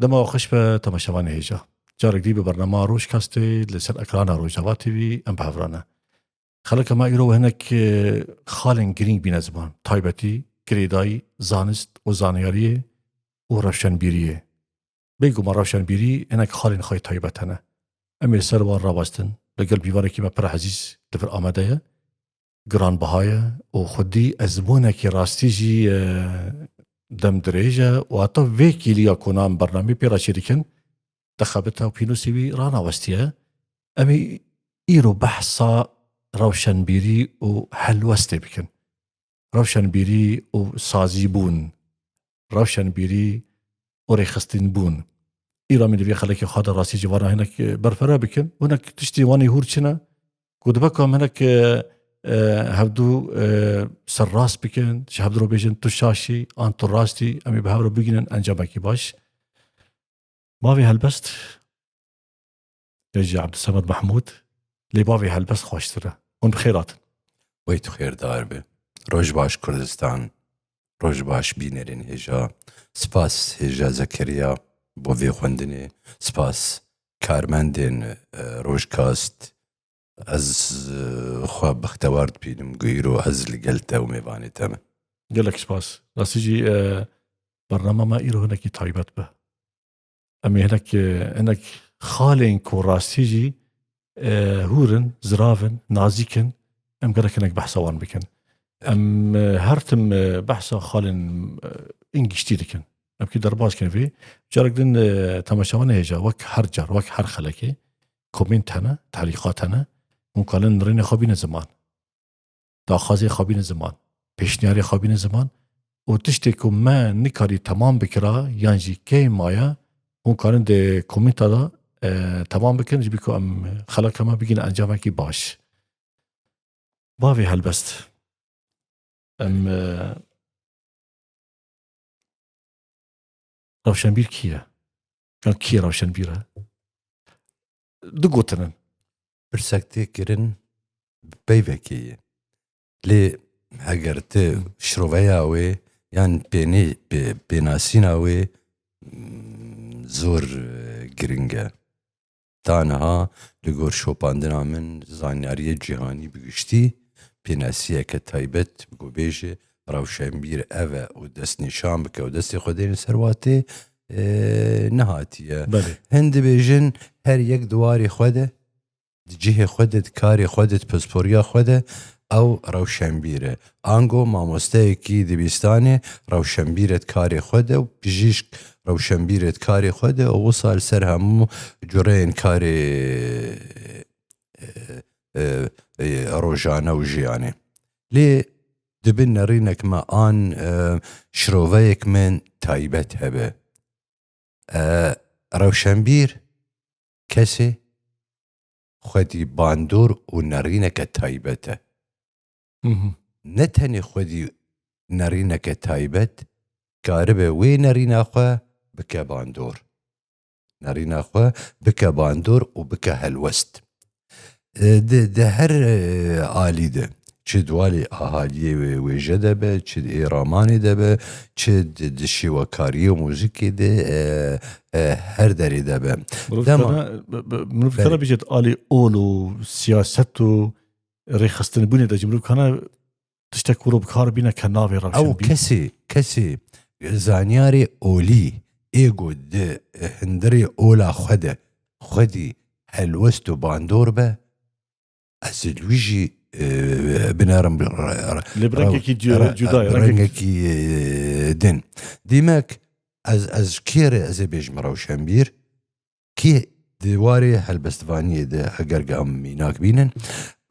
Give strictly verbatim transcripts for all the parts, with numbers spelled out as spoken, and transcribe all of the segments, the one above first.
Dema we xweş be temaşevanê hêja. Carek dî bi bernama Rojkastê li ser ekrana Rojava T V em bi hev re ne. Xeleka me îro hinek, e, xalên girîng bîne ziman. Taybetî, girêdayî, zanist û zanyariyê û rewşenbîriyê. Bêguman rewşenbîrî hinek xalên xwe yê taybet hene. Em ê ser wan rawestin. Li gel mîvanekî me pir ezîz li vir amade ye. Giranbiha ye û xwedî ezmûnekî rastî jî, e, dem dirêj e û heta vê kîliya ku nan bernameyê pê re çêdikin, dixebite û pînûsê wî ranawestiye. Em ê îro behsa rewşenbîrî û helwestê bikin. Rewşenbîrî û sazîbûn, rewşenbîrî û rêxistinbûn. Îro em ê di vê xelekê xwe de rastî ji van re hinek berfireh bikin. Hinek tiştên wan ê hûr çi ne? Ku dibe ku em hinek, e, e, hevdû, e, serrast bikin, ji hevdû re bêjin tu şaş î, an tu rast î, em ê bi hev re bigihînin encamekî baş. Bavê helbest, Hêja Ebdulsemed Mehmûd, lê bavê helbest xweştir e. Hûn bi xêr hatin. Wey tu xêrdar be. Roj baş Kurdistan. Roj baş bînerên hêja. Spas hêja Zekeriya bo vê xwendinê. Spas karmendên, e, Rojkast. Ez, e, xwe bextewar dibînim ku îro ez li gel te û mêvanê te me. Gelek spas. Rastî jî, e, bernama me îro hinekî taybet be. Em ê hinek, e, hinek xalên ku rastî jî, e, hûr in, zirav in, nazîk in, em gerek hinek behsa wan bikin. Em, e, her tim, e, behsa xalên, e, ên giştî dikin. Em kî derbas kin vê. Carek din, e, temaşevanê hêja, wek her car, wek her xelekê, komênt hene, telîqat hene, hûn karin nirênê xwe bîne ziman. Daxwazê xwe bîne ziman. Pêşniyarê xwe bîne ziman. Û tiştê ku me nikarî temam bikira, yan jî kêm maye, hûn karin di komênta de, e, temam bikin, ji bî ku em xeleka me bigihîne encamekî baş. Bavê helbest. Em, e, Rewşenbîr kî ye? Yan kî ye rewşenbîr e? Du gotin in. Pirsek tê kirin bi peyvekê ye. Lê heger tu şiroveya wê yan pênê-, pê-, pênasîna wê, mm, zor, e, giring e. Ta niha li gor şopandina min zanyariyê cîhanî bi giştî pênasiyeke taybet bi ku bêje rewşenbîr ev e û destnîşan bike û destê xwe dêne ser watê, e, nehatiye. Belê. Hin dibêjin her yek di warê xwe de, di cihê xwe de, di karê xwe de, di pisporiya xwe de ew rewşenbîr e. Ango mamosteyekî dibistanê rewşenbîr e di karê xwe de û pijîşk rewşenbîr e di karê xwe de û wisa li ser hemû cureyên karê, e, e, e, rojane û jiyanê. Lê dibe nerînek me an, e, şiroveyek me taybet hebe. E, rewşenbîr kesê xwedî bandor û nerîneke taybet e. Mhm. Ne tenê xwedî nerîneke taybet, karibe wê nerîna xwe bike bandor. Nerîna xwe bike bandor û bike helwest. E, di, di her, e, alî de, çi di walê ahaliyê wê, wêje de be, çi di ê ramanê de be, çi di, di şêwekariyê û muzîkê de, e, e, her derê de be. Mirov Dema dikare, bi, bi, mirov dikare Belê. Bêje di alî ol û siyaset û rêxistinbûnê de jî mirov dikare tiştek wilo bi kar bîne ke navê Ew rewşenbîr. Kesê, kesê zanyarê olî ê ku di hundirê ola xwe de xwedî helwest û bandor be, ez li wî jî e, binerim. Lê bi rengekî cu- cuda ye, rengekî, e, din. Dîmek ez, ez kê re ez ê bêjim rewşenbîr? Kê di warê helbestvaniyê de eger em mînak bînin,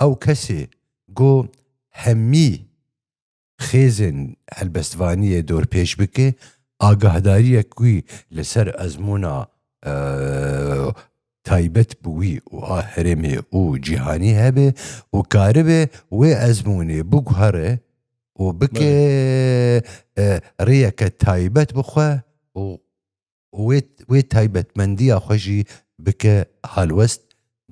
ew kesê go hemî xêzên helbestvaniyê dorpêç bike, agahdariyek wî li ser ezmûna, e, taybet bi wî û a herêmê û cîhanî hebe û karibe wê ezmûnê biguhere û bike, e, rêyeke taybet bi xwe û wê, wê taybetmendiya xwe jî bike halwest,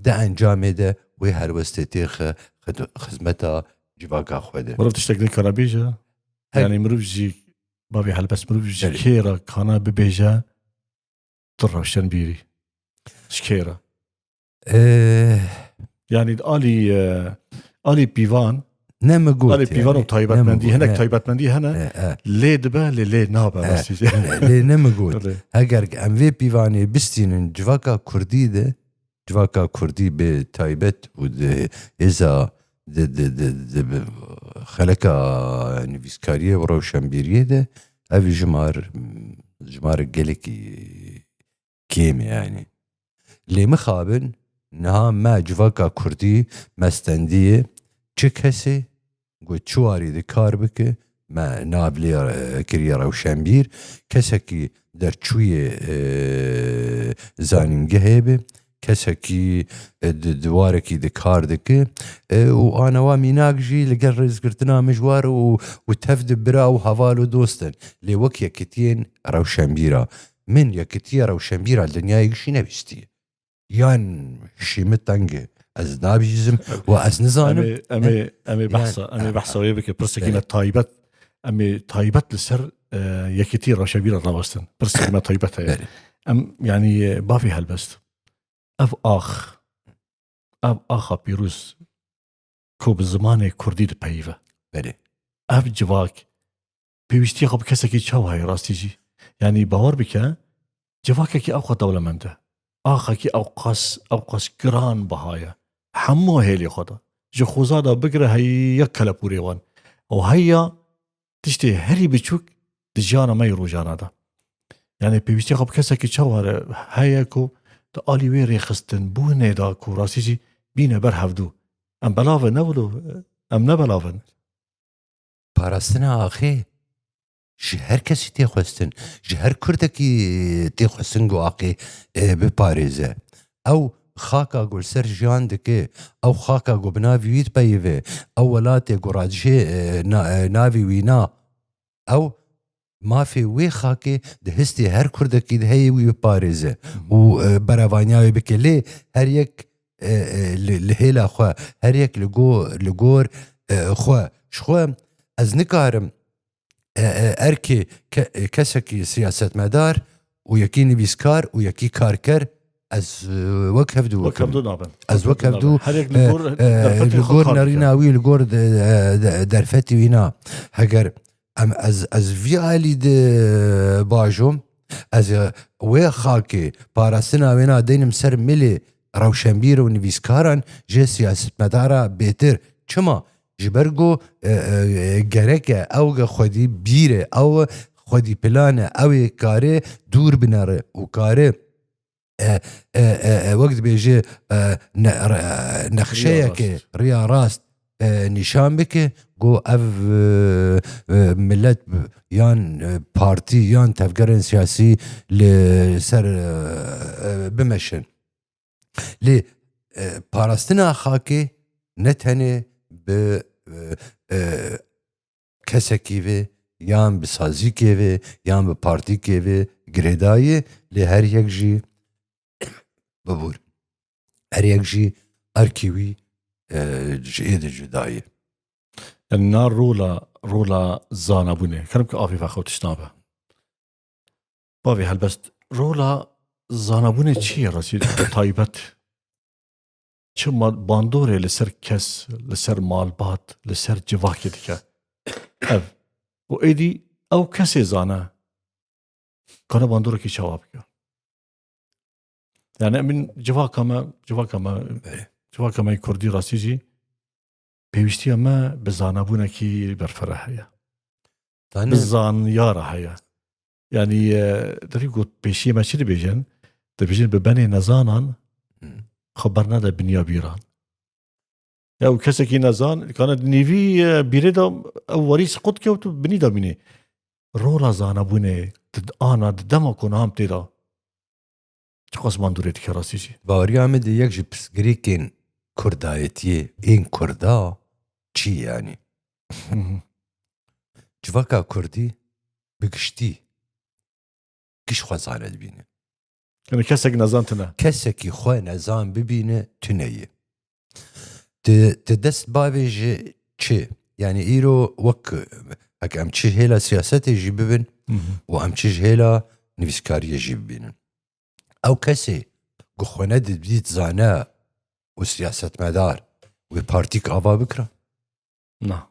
di encamê de wê helwestê têxe xid-, xizmeta civaka xwe de. Mirov tiştek nikare bêje. Hey. Yanî mirov jî, bavê helbest, mirov ji Belê. kê re kana bibêje tu rewşenbîrî? Ji kê re? Ee, Yanî alî, e, alî pîvan, ne min got, alî pîvan yanî, û taybetmendî, ne min got, hinek ne. taybetmendî hene, E, e. lê dibe, lê, lê nabe, E, rastî. e, lê ne min got. Belê. Heger em vê pîvanê bistînin civaka kurdî de, civaka kurdî bi taybet û di hêza, di, di, di, di, bi xeleka nivîskariyê û rewşenbîriyê de, ev jimar, jimar gelekî kêm e, yanî. Lê mixabin, niha me civaka kurdî, me stendiyê çi kesê, ku çi warî dikar bike, me nav lê, e, kiriye rewşenbîr, kesekî derçûyê, e, zanîngehê be, kesekî, e, di, di warekî dikar dike, e, û anewa mînak jî li gel rêzgirtina min ji war û, û tev di bira û heval û dost in. Lê wek yekitiyên rewşenbîra. Min yekitiya rewşenbîra li dinyayê jî nebîstiye. Yan hişî min teng e. Ez nabîzim û ez nizanim. Em ê, em ê, em ê Yani, behsa, em ê behsa wê bikin. Pirsekî me Evet. taybet, em ê taybet li ser, e, yekitî rewşenbîra rawestin. Pirsekî me taybet heye. Evet. Em, yanî, e, bavê helbest. Ev ax, ev axa pîroz ku bi zimanê kurdî dipeyive. Belê. Ev civak pêwîstiya xwe bi kesekî çawa heye rastî jî? Yanî bawer bike, civakekî ew qas dewlemend e. Axekî ew qas, ew qas giran biha ye. Hemû hêlê xwe da. Ji xoza da bigire heya kelepûrê wan. Û heya tiştê herî biçûk di jiyana me yê rojane de. Yanî pêwîstiya xwe bi kesekî çawa re heye ku di alî wê rêxistinbûnê de ku rastî jî bîne ber hevdû. Em belav in, ne wilo, em ne belav in. Parastina axê ji her kesî tê xwestin, ji her kurdekî tê xwestin ku axê, e, biparêze. Ew xaka ku li ser jiyan dike, ew xaka ku bi navê wî dipeyive, ew welatê ku radijê, e, na-, e, navê wî na, ew mafê wê xakê di histê her kurdekî de heye wî biparêze û, e, berevaniya wê bike. Lê her yek, e, e, li, li hêla xwe, her yek li go-, li gor, e, xwe. Ji xwe ez nikarim, e, e, erkê ke-, e, kesekî siyasetmedar û yekî nivîskar û yekî karker ez, e, wek hevdû Wek bikim. hevdû nabin. Ez Wek wek hevdû hevdû, nabin. Her yek li e, gor e, derfetê li xwe gor kar nerîna dike. wî, li gor de, e, de, derfetî wî na. Heger em, ez, ez vî alî de bajom, ez, e, wê xakê parastina wê na deynim ser milê rewşenbîr û nivîskaran jê siyasetmedara bêtir. Çima? Ji ber ku, e, e, gerek e ew ge xwedî bîr e, ew xwedî plan e, ew ê kare dûr binere û kare, e, e, e, e, wek dibêje, e, ne-, re-, e, nexşeyeke Riya rast. riya rast, e, nîşan bike, ku ev, e, e, millet b-, yan, e, partî yan tevgerên siyasî li ser, e, e, bimeşin. Lê, e, parastina xakê ne tenê bi, e, e, kesekî ve yan bi sazîkê ve yan bi partîkê ve girêdayî, lê her yek jî bibûr. Her yek jî erkî wî, e, ji ê de cuda ye. Yanî na rola, rola zanabûnê. Kerim ki avê vexwe tişt nabe. Bavê helbest, rola zanabûnê çi ye rastî bi taybet? Çi ma-, bandorê li ser kes, li ser malbat, li ser civakê dike? Ev. Û êdî ew kesê zane, kare bandorekî çawa bike? Yani min civaka me, civaka me, Belê. civaka me kurdî rastî jî Pêwîstiya me bi zanebûnekî berfireh heye. Bi zanyara heye. Yanî, e, derî got pêşiyê me çi dibêjin? Dibêjin bi benê nezanan Hmm. xwe bernede binya bîran. Ya û kesekî nezan, dikane di nîvî, e, bîrê de ew werî siqut kewt û binî de bînî. Rola zanebûnê di ana, di dema ku niha em tê de çiqas mandûrê dike rastî jî. Baweriya min de yek ji pirsgirêkên kurdayetiyê ên kurda çi ye yanî? Hı hı. Civaka kurdî bi giştî giş xwe zane dibîne. Yani kesek nezan tune. Kesekî xwe nezan bibîne tune ye. Di, di dest bavê ji çi? Yani îro wek, hek em çi hêla siyasetê jî bibin Hı hı. û em çi ji hêla nivîskariyê jî bibînin. Ew kesê ku xwe nedidît zane û siyasetmedar wê partîk ava bikira? Na.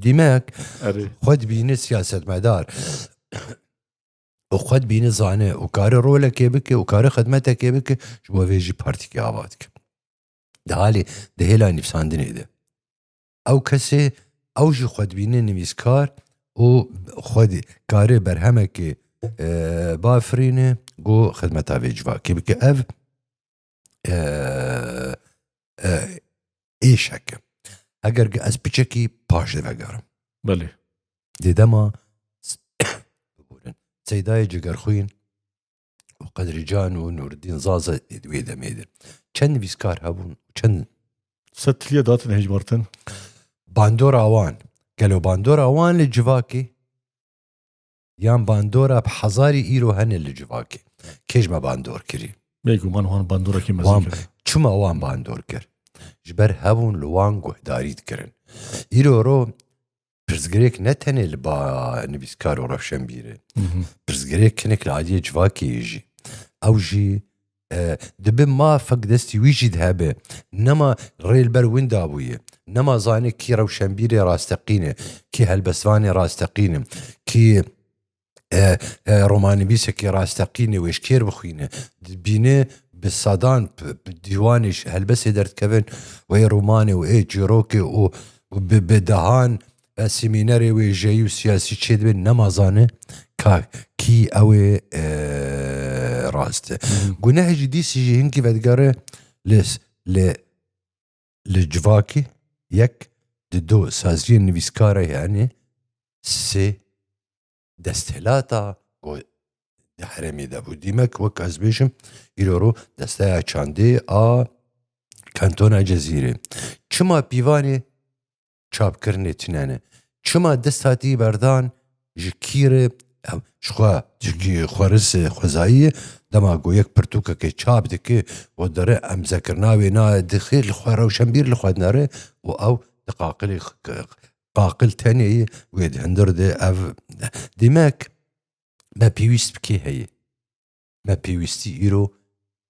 Dîmek Erê. xwe dibîne siyasetmedar û xwe dibîne zane û kare rolekê bike û kare xidmetekê bike, ji bo vê jî partîkê ava dike. Di halê, di hêla nivîsandinê de. Ew kesê, ew jî xwe dibîne nivîskar û xwe dî-, kare berhemekê, e, bafirîne, ku xidmeta vê civakê bike. Ev, e, e, êşek e. Heger ez piçekî paş de vegerim. Belê. Dê dema, biborin, Seydayê Cegerxwîn û Qedrîcan û Nûreddîn Zaza ê di wê demê de. Çend nivîskar hebûn, çend Sed tiliye datin hejmartin. Bandora wan. Gelo bandora wan li civakê? Yan bandora bi hezarî îro hene li civakê? Kê ji me bandor kirî? Bêguman wan bandorekî mezin Wan, kir. Çima wan bandor kir? Ji ber hebûn li wan guhdarî dikirin. Îro ro pirsgirêk ne tenê li ba nivîskar û rewşenbîr e. Hı hı. Pirsgirêk hinek li aliyê civakê ye jî. Ew jî, e, dibe mafek destî wî jî dihebe. Nema rê li ber winda bûye. Nema zane kî rewşenbîrê rasteqîn e, kî helbestvanê rasteqîn e, kî, e, e, romanivîsekî rasteqîn e, wê ji kêr bixwîne. Dibîne bi sedan p-, p-, dîwanê ji helbestê derdikevin, wê romanê û ê çîrokê û, û bi, bi dehan, e, semînerê wêjeyî û siyasî çêdibe, nema zane ka kî ew ê, e, rast e. Hı hı. Guneh jî dîsî jî hinkî vedigere li, li, li civakî yek, di do saziyên nivîskara, yani sê desthilata ku di herêmê de bû. Dîmek wek ez bêjim, îro ro desteya çandê a kantona Cezîrê. Çima pîvanê çapkirinê tune ne? Çima dest hatî berdan ji kî re, em, ji xwe, ji kî xweris, xwezayî, dema ku yek pirtûkekê çap dike û dere emzekirina wê na dixê li xwe rewşenbîr li xwe dinere û ew di qaqilê x-, qaqil tenê ye wê di hundir de ev dîmek me pêwîst bi kê heye? Me pêwîstî îro,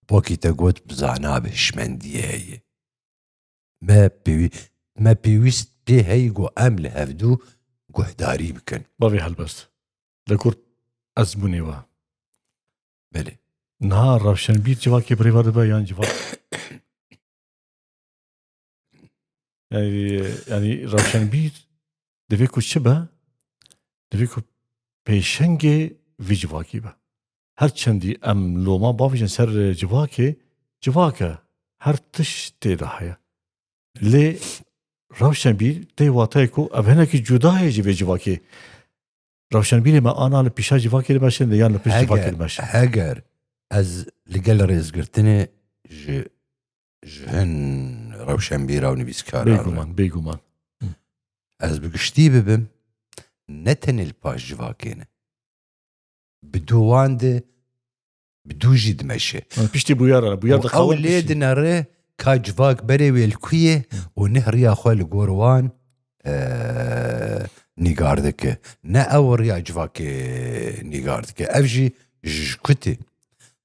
wekî te got, bi zana, bi hişmendiyê heye. Me pêwî-, me pêwîst pê heye ku em li hevdû guhdarî bikin. Bavê helbest. Li kur ezmûnê we. Belê. Niha rewşenbîr civakê birêve dibe yan civak? Yani, yani rewşenbîr divê ku çi be? Divê ku pêşengê vî civakî be. Her çendî em loma bavêjin ser civakê, civak e. Her tişt tê de heye. Lê rewşenbîr tê wateyê ku ev hinekî cuda ye ji vê civakê. Rewşenbîrê me ana li pîşa civakê dimeşin, lê yan li pişt civakê Heger, dimeşin. Heger ez li gel rêzgirtinê ji, ji hin rewşenbîra û nivîskaran re. Bêguman, bêguman. Ez bi giştî bibim, ne tenê li paş civakê ne. Bi dû wan de, bi dû jî dimeşe. Piştî bûyera, bûyer Û dixawin ew lê piştî. Dinere ka civak berê wê li ku ye û neh riya xwe li gor wan, e, nîgar dike. Ne ew riya civakê nîgar dike. Ev jî ji ku tê.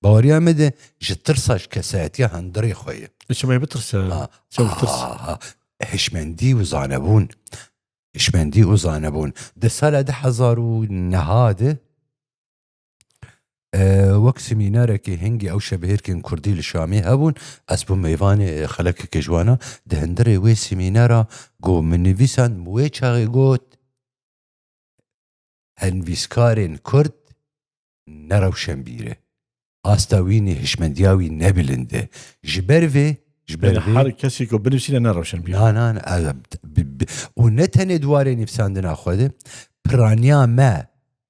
Baweriya me de ji tirsa ji kesayetiya hundirê xwe ye. E, çima ye bitirse? Ha, Çima bitirse? ha, ha. Hişmendî û zanebûn. Hişmendî û zanebûn. Di sala du hezar û neh de E, wek semînarekê hingî ew şebihêrkên kurdî li Şamê hebûn, ez bûm mêvanê xelekeke ji wana. Di hundirê wê semînara ku min nivîsand, min wê çaxê got, "Helnivîskarên kurd ne rewşenbîr e. Asta wî nê, hişmendiya wî ne bilind e." Ji ber vê, ji ber Yani vê her kesî ku binivîsîne ne rewşenbîr. Na, na, na, e, bi, bi, û ne tenê di warê nivîsandina xwe de, piraniya me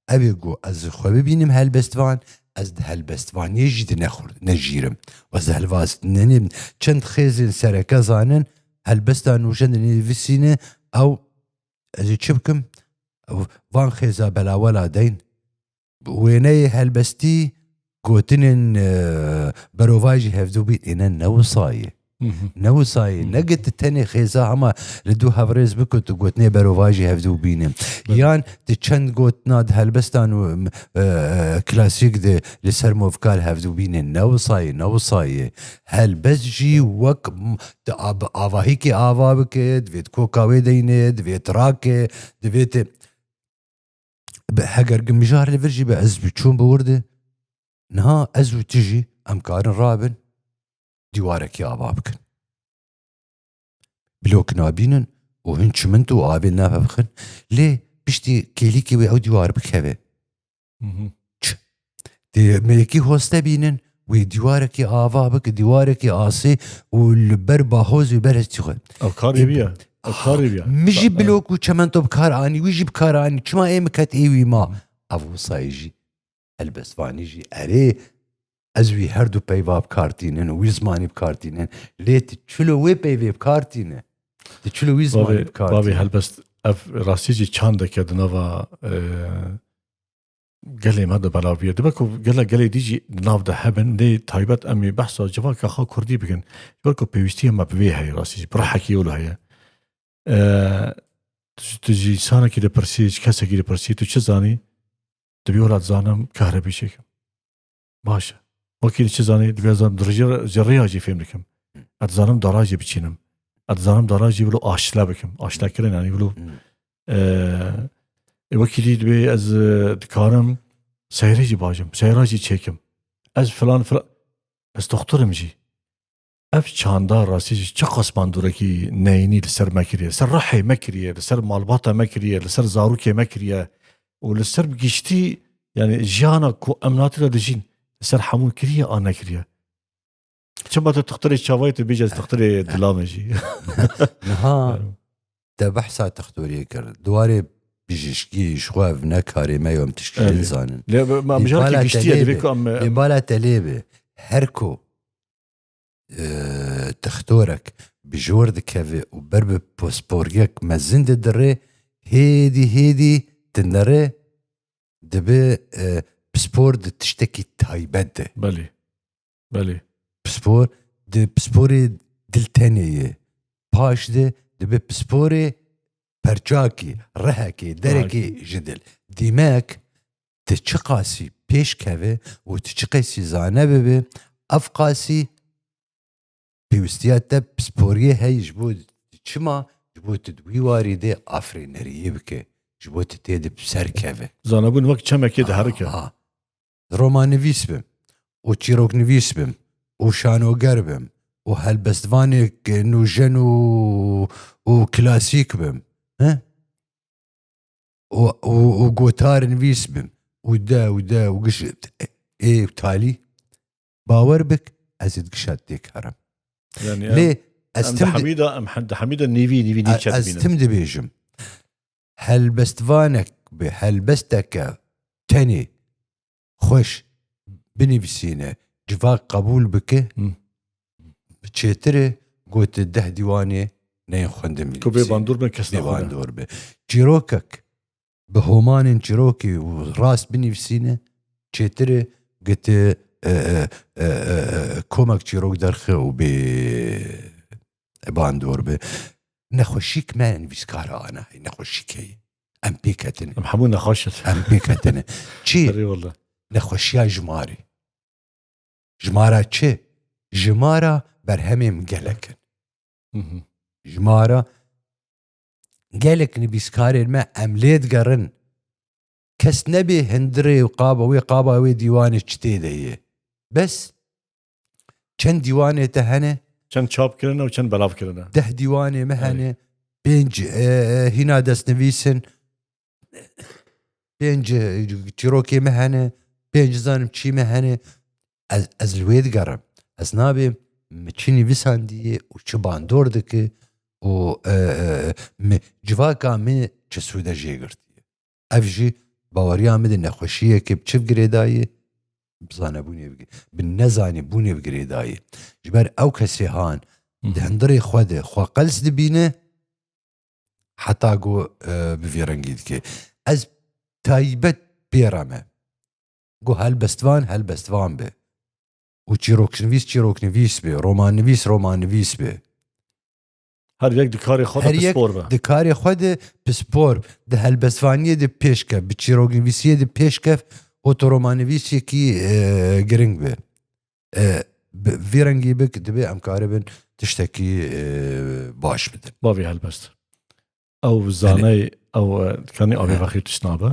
ev ê ku ez xwe bibînim helbestvan, ez di helbestvaniyê jî di nexur-, nejîrim. Ez di helbestvaniyê çend xêzên sereke zanin, helbesta nûjen dinivîsîne, ew ez ê çi bikim? Van xêza belawela deyn. Wêneyê helbestî gotinên, e, berovajî hevdû bî, êne ne wisa ye. Ne wisa ye. Ne ki tu tenê xêza hema li dû hevrêz bikut û gotinê berovajî hevdû bîne. Yan tu çend gotina di helbestan û, e, e, klasîk de li ser movkar hevdû bîne. Ne wisa ye, ne wisa ye. Helbest jî wek m-, tu av-, avahîkê ava bike, divê tu koka wê deyne, divê tu rake, divê tu Bi-, heger gi mijar li vir jî be, ez bi çûm bi wir de. Niha ez û tu jî em karin rabin dîwarekî ava bikin. Blok nabînin û hin çimint û avê navebixin. Lê piştî kêlîkê wê ew dîwar bikeve. Ç-, Dê me yekî hoste bînin, wê dîwarekî ava bike, dîwarekî asê û li ber bahoz û ber hestî xwe. Ev karê wî ye. Ev karê wî ye. Min jî blok û çimento bi kar anî, wî jî bi kar anî. Çima ê min ket ê wî ma? Ev wisa ye jî. Helbestvanî jî. Erê, ez wî her du peyva bi kar tînin û wî zimanî bi kar tînin. Lê tu çilo wê peyvê bi kar tîne. Tu çilo wî zimanî Bavê, bi kar bavê tîne. Helbest, ev rastî jî çandeke di nava, e, gelê me de belav bûye. Dibe ku gele, gelê dî jî di nav de hebin, lê taybet em ê behsa civaka xwe kurdî bikin. Ji ber ku pêwîstiya me bi vê heye, rastî jî bi rihekî wilo heye. E, tu, tu ji însanekî dipirsî, ji kesekî dipirsî, tu çi zanî? Dibê wela dizanim kahrebî çêkim. Baş e. Wekî çi zanî, dibê ez di rêya, ji rêya jî fêm dikim. Ez dizanim dara jî biçînim. Ez dizanim dara jî wilo aşle bikim. Aşlekirin, yanî wilo, Hmm. e, e, wekî dî dibê ez, e, dikarim seyrê jî bajim. Seyra jî çêkim. Ez filan, filan, ez doxtor im jî. Ev çanda rastî jî çiqas bandoreke neyînî li ser me kiriye, li ser rihê me kiriye, li ser malbata me kiriye, li ser zarokê me kiriye û li ser bi giştî, yanî jiyana ku em natiye de dijîn, li ser hemû kiriye an nekiriye. Çima tu textirê çavayê tu bêje ez textirê dila me jî? Niha te behsa textoriyê kir. Di warê bijîşkî ji xwe ev ne karê me yo, em tişkî jê Erê. dizanin. Lê me, me, Lê mijareke bala giştî ye, telê divê be. ku em, Lê bala telê be. Her ku, e, textorek bi jor dikeve û ber bi pisporiyek mezin didirê, hêdî hêdî dinere dibe, e, pispor di tiştekî taybet de. Belê. Belê. Pispor di pisporê diltenê ye. Paş de dibe pisporê perçakî, rihekê, derekê Rihekê. ji dil. Dîmek, tu çiqasî pêş keve û tu çiqasî zane bibe, ev qasî pêwistiya te pisporiyê heye ji bo çima, ji bo tu di wî warî de afirîneriyê bike, ji bo tu tê de bi ser keve. Zanebûn wek çemekê diherike. Ha, ha. Romannivîs bim û çîroknivîs bim û şanoger bim û helbestvanêk nûjen û, û klasîk bim. He? Û, û, û gotar nivîs bim û de û de û giş ê talî bawer bik, ez ê di gişa têk herim. Yani Lê em, ez em tim di di- hemî de, em he-, di hemî de nîvî, nîvî nî E-, ez çedibînin. tim dibêjim. Helbestvanek bi helbesteke tenê xweş binivîsîne, civak qebûl bike, Hı. çêtir e, got deh dîwanê neyên xwendin Ku bê binivîsîne. bandor bin kes Bê naxwene. bandor be. Çîrokek bi homanên çîrokê û rast binivîsîne, çêtir e, got, e, e, e, e, e, komek çîrok derxe û bê bandor be. Nexweşîk me nivîskara ana heye, nexweşîk heye. Em pê ketine. Em hemû nexweş in. Em pê ketine. Çi? Erê wele. Nexweşiya jimarê. Jimara çi? Jimara berhemên gelek in. Hı hı. Jimara gelek nivîskarên me em lê digerin. kes nebê hindirê û qaba wê, qaba wê dîwanê çi tê de ye. Bes çend dîwanê te hene? Çend çap kirine û çend belav kirine? Deh dîwanê me hene, pênc, e, e, hîna destnivîs in, pênc, e, çîrokê me hene, pênc zanim çî me hene. Ez, ez li wê digerim. Ez nabêm min çi nivîsandiyê û çi bandor dike û, e, e, min civaka min çi sûde jê girtiye. Ev jî baweriya min di nexweşiyekê bi çi bi girêdayî? Bi zanebûnê bi gi-, bi nezanîbûnê bi girêdayî. Ji ber ew kesê han di hundirê xwe de xwe qels dibîne, heta ku, e, bi vî rengî dike. Ez taybet pê re me. Ku helbestvan, helbestvan be. Û çîroknivîs, çîroknivîs be. Romannivîs, romannivîs be. Her yek di karê xwe de pispor be. Di karê xwe de pispor, di helbestvaniyê de pêşkev, bi çîroknivîsiyê de pêşkev û tu romannivîsiyekî, e, giring be. E, bi vî rengî bik, dibê em karibin tiştekî, e, baş bidin. Bavê helbest. Ew zaney, ew, e, kanî avê vexî tişt nabe.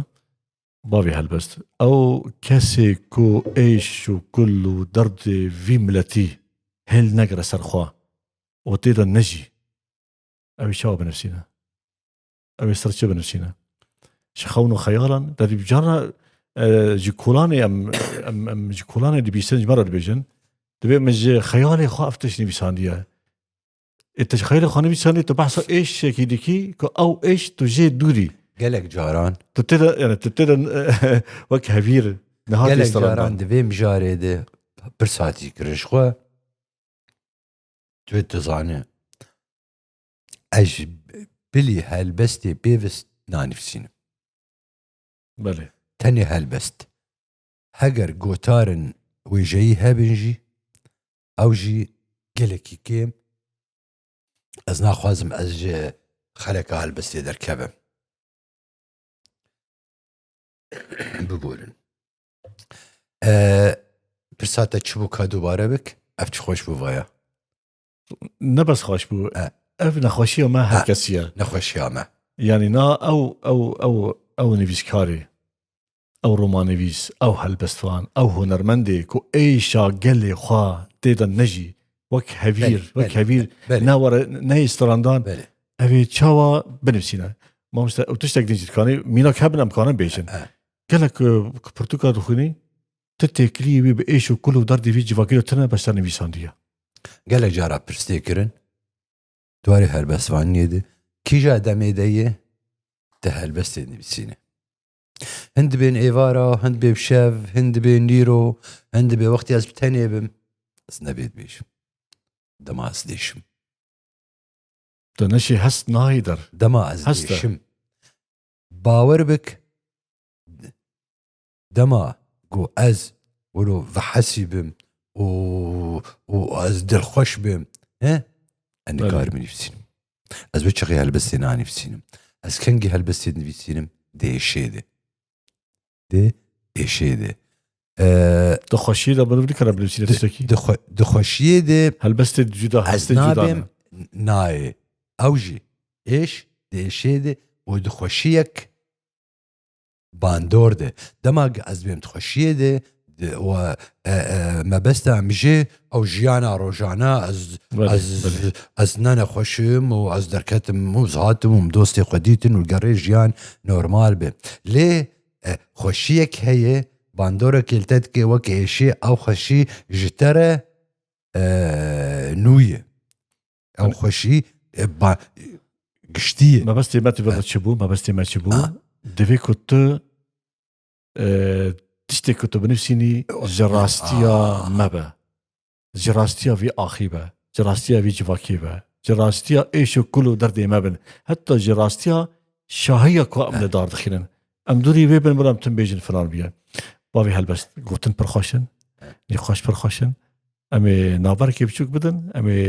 Bavê helbest. Ew kesê ku êş û kul û derdê vî miletî hêl negire ser xwe û tê de nejî. Ew ê çawa binivîsîne? Ew ê ser çi binivîsîne? Ji xewn û xeyalan, derî carna, e, ji kolanê em, em, em ji kolanê dibîsin, ji me re dibêjin. Dibê min ji xeyalê xwe ev tişt nivîsandiye. Ê te ji xeyalê xwe nivîsandiye, tu behsa êşekî dikî ku ew êş tu jê dûrî. Gelek caran. Tu tê de, yani tu tê de wek hevîr niha tê Gelek caran strandan. Di vê mijarê de pirsa tî kirin ji xwe. Tu dizane, ez ji bilî helbestê pêvist nanivîsînim. Belê. Tenê helbest. Heger gotarin wêjeyî hebin jî, ew jî gelekî kêm. Ez naxwazim ez ji xeleka helbestê derkevim. Biborin. E, pirsa te çi bû ka dubare bik? Ev çi xweş bû vaya? Ne bes xweş bû. E. Ev nexweşiya me her kesî ye. Nexweşiya me. Yanî na ew, ew, ew, ew nivîskarê, ew romanivîs, ew helbestvan, ew hunermendê ku êşa gelê xwe tê de nejî, wek hevîr, Belê, wek belê, hevîr belê. Ne were, neyê strandan, Belê. Ev ê çawa binivîsîne? Mamoste, ew tiştek din jî dikanî, mînak hebin em kanin bêjin. E. Gelek, e, ku pirtûka dixwînî, tu têkiliyê wî bi êş û kul û derdê vî civakî de tune beşer nivîsandiye. Gelek cara pirs tê kirin, di warê helbestvaniyê de, kîja demê de ye, di helbestê nivîsîne. Hin dibên êvara, hin dibê bi şev, hin dibê nîro, hin dibê wextê ez bi tenê bim, ez nebê dibêjim. Dema ez dêşim. Tu neşî hest nahî der. Dema ez Hest e. dêşim. Bawer bik, dema ku ez wilo vehesî bim û, û ez dilxweş bim, he? Ez Belê. nikarim nivîsînim. Ez wê çaxê helbestê nanivîsînim. Ez kengî helbestê dinivîsînim? Di êşê de. Di êşê de. Ee, Di xweşiyê de mirov nikare binivîsîne di, tiştekî. di xwe-, di xweşiyê de Helbestê cuda, ez hestê cuda nabêm ne. nayê. Ew jî êş di êşê de û di xweşiyek bandor de. Dema ez bêm di xweşiyê de, di, we, e, e, mebesta em jê ew jiyana rojana, ez, Belê, ez, belê. ez ne nexweşim û ez derketim û ez hatim û min dostê xwe dîtin û gerê jiyan normal be. Lê, e, xweşiyek heye, bandorek li te dike wek êşê, ew xweşî ji te re, e, nû ye. Ew Belê. xweşî, e, ba, giştî ye. Mebestê me tu vê de çi bû? Mebestê me çi bû? Ha. Divê ku tu, e, tiştê ku tu binivîsînî ji rastiya Ah. me be. Ji rastiya vî axî be. Ji rastiya vî civakî be. Ji rastiya êş û kul û derdê me bin. Heta ji rastiya şahiya ku em Eh. li dar dixînin. Em dûrî vê bin, bila em tim bêjin filan bûye. Bavê helbest gotin pir xweş in. Eh. Nîqaş pir xweş in. Em ê navberekê biçûk bidin. Em ê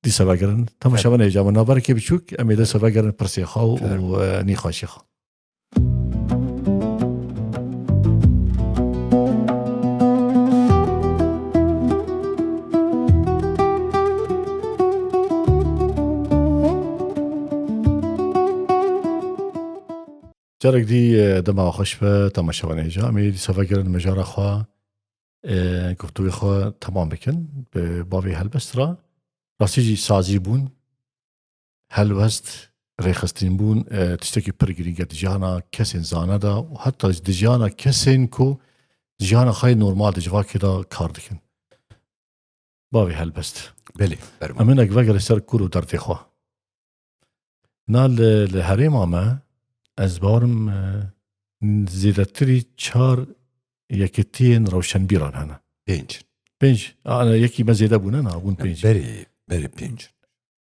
dîsa vegerin. Temaşevanê hêja min, navberekê biçûk, em ê dîsa vegerin pirsê xwe û, Fermo. e, nîqaşê xwe. Carek dî, e, dema xweş be, temaşevanê hêja. Em ê dîsa vegerin mijara xwe, e, guftûyê xwe temam bikin bi bavê helbest re. Rastî jî sazî bûn, helbest, rêxistin bûn, e, tiştekî pir girîng e di jiyana kesên zane de û heta di jiyana kesên ku di jiyana xwe yê normal di civakê de kar dikin. Bavê helbest. Belê, ferman. Em hinek vegere ser kûr û derdê xwe. Na li, li herêma me, ez bawerim, e, zêdetirî çar yekitiyên rewşenbîran hene. Pênc. Pênc. A, ne, yekî me zêde bûne, na, bûn pênc. Berê, berê pênc.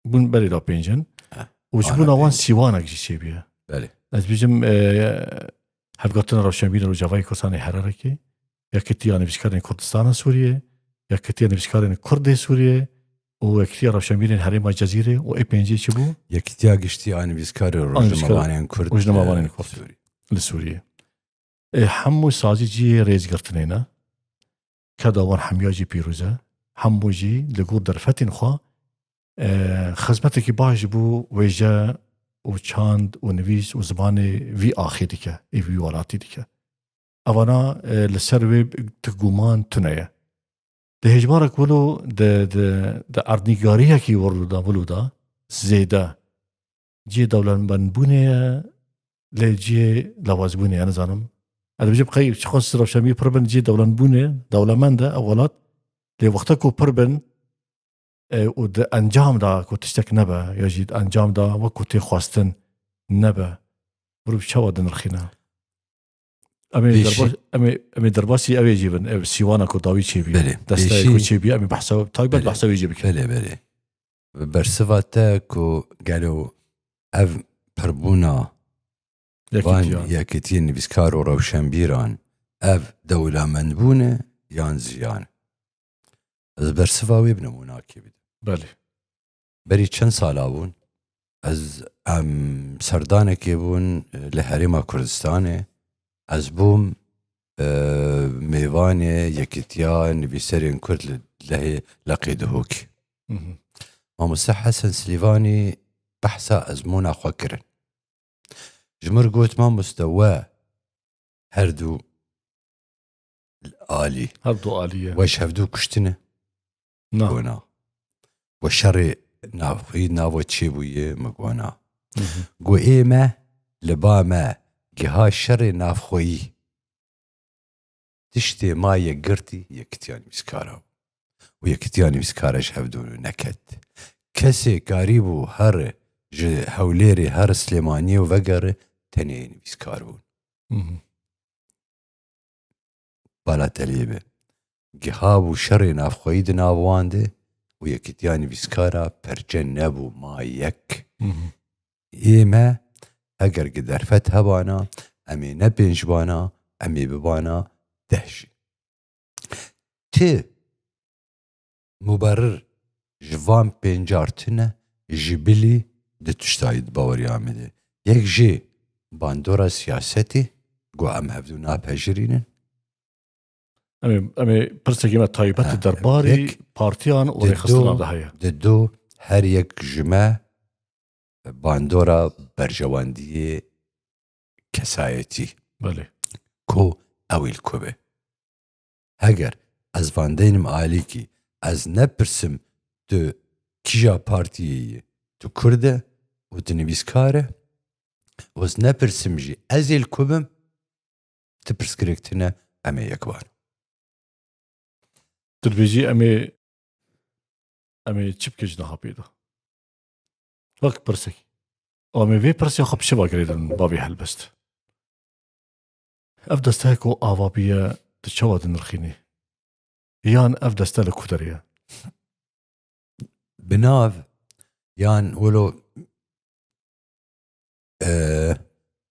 Bûn berê da pênc in. Ha. Û ji Ana bona wan pênc. Sîwanek jî çêbûye. Belê. Ez bijim, e, Hevgotina Rewşenbîrên Rojavayê Kurdistanê Herêrekê, Yekitiya Nivîskarên Kurdistana Sûriyê, Yekitiya Nivîskarên Kurd ê Sûriyê û Yekitiya Rewşenbîrên Herêma Cezîrê û ê pêncê çi bû? Yekitiya Giştî a Nivîskarê û Rojnamevanên Kurd, Rojnamevanên e, Kurd Sûrî. Li Sûriyê. E, hemû sazî cihê rêzgirtinê ne. Keda wan hemiya jî pîroz e. Hemû jî li gor derfetên xwe, e, xizmetekî baş ji bo wêje û çand û nivîs û zimanê vî axê dike, ê vî welatî dike. Evana, e, li ser wê tu guman tune ye. Di hêjmarek wilo di, di, di erdnîgariyekî wilo de, wilo de zêde cihê dewlemendbûnê ye, lê cihê lawazbûnê ye, nizanim. Ez dibêjim qey çiqas rewşenbîr pir bin cihê dewlemendbûnê, dewlemend e ev welat, lê wexta ku pir bin, e, û di encam de ku tiştek nebe, ya jî di encam de wek ku tê xwestin nebe, mirov çawa dinirxîne? Em ê Pêşî- derba-, em ê, em ê derbasî ew ê jî bin, ev sîwana ku dawî çêbî, Belê. Desteyê Pêşî- ku çêbî, em ê behsa, taybet Belê. Behsa wê jî bikin. Belê, belê. Bersiva te ku gelo ev pirbûna van Yekitiyan. Yekitiyên nivîskar û rewşenbîran, ev dewlemendbûn e yan ziyan? Ez bersiva wê bi nimûnakê bidim. Belê. Berî çend sala bûn, ez, em, serdanekê bûn li Herêma Kurdistanê. Ez bûm, e, mêvanê Yekîtiya Nivîserên Kurd li lehê Leqê Dihokê. Mhm. Mamoste Hesen Silîvanî behsa ezmûna xwe kirin. Ji mir got, "Mamoste, we her du alî. Her du alî ye. We ji hevdu kuştine?" Na. Go na. We şerê navxweyî nava çêbûye? Min go na. Mhm. Go ê me, li ba me giha şerê navxweyî. Tiştê ma yekgirtî Yekitiya Nivîskara bû. Û Yekitiya Nivîskara ji hevdû neket. Kesê karîbû here ji Hewlêrê, here Silêmaniyê û vegere, tenê nivîskar bûn. Mhm. Bala te lê be. Giha bû şerê navxweyî di nav wan de û Yekitiya Nivîskara perçe nebû, ma yek. Mhm. Ê me, heger gi derfet hebana, em ê ne pênc bana, em ê bibana deh jî. Ti muberir ji van pêncar tune ji bilî di tiştayî di baweriya min de. Yek jê bandora siyasetê, ku em hevdû napejirînin. Em ê, em ê pirsekî me taybet Ha, derbarê yek, partiyan û di rêxistina do, de heye. Di do her yek ji me bandora berjewendiyê kesayetî. Belê. Ku ew ê li ku be. Heger ez van deynim alîkî, ez nepirsim tu kîja partiyê yî, tu Kurd e û tu nivîskar e, û ez nepirsim jî ez ê li ku bim, ti pirsgirêk tune, em ê yek ban. Tu dibêjî em ê, em ê çi bikin ji niha pê de? Wek pirsek. Em ê vê pirsê xwe bi çi ve girêdin bavê helbest? Ev desteyek ku ava bûye, tu çawa dinirxînî? Yan ev deste li ku derê ye? Bi nav yan wilo, e,